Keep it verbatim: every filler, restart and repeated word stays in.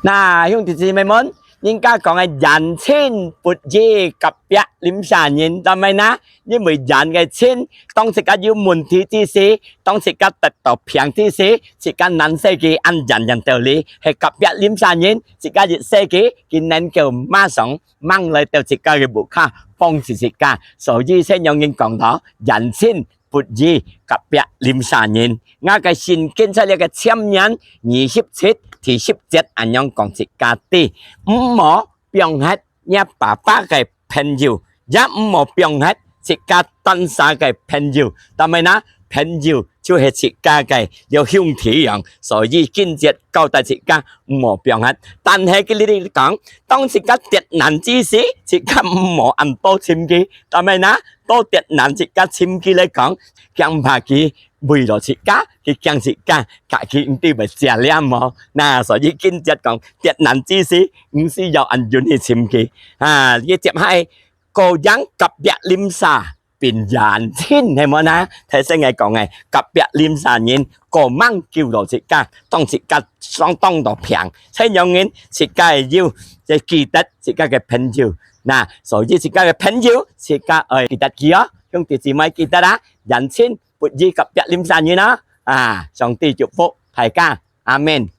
那，兄弟姊妹們，人家講个遠親不如隔壁鄰舍人，做麼个呢？因為遠个親，當自家有問題之時，當自家得到病之時，自家難勢佢恁遠遠到哩，係隔壁鄰舍人，自家一勢佢，佢能夠馬上吂來到自家个屋下，幫助自家。所以先有人講到，遠親不如隔壁鄰舍人。𠊎个聖經在這个箴言二十七第十節恁樣講自家知，毋好放忒若爸爸个朋友，也毋好放忒自家單儕个朋友。做麼个呢？朋友就係自家个，有兄弟樣，所以經節交代自家毋好放忒。但係佢這裡講，當自家跌難之時，自家毋好恁多尋佢。做麼个呢？多跌難自家尋佢來講，驚怕佢為了自家，佢驚自家，自家毋知會食了無。那所以經節講，跌難之時，毋需要恁遠去尋佢。啊，佢接下來，過贏隔壁鄰舍，比遠親，係無呢？頭先𠊎講个，隔壁鄰舍人，過吂救到自家，當自家相當多病，這樣人自家有，就記得自家个朋友。那所以自家个朋友，自家愛記得佢哦，兄弟姊妹記得啊，遠親不如隔壁鄰舍人哦。啊，上帝祝福大家，阿們。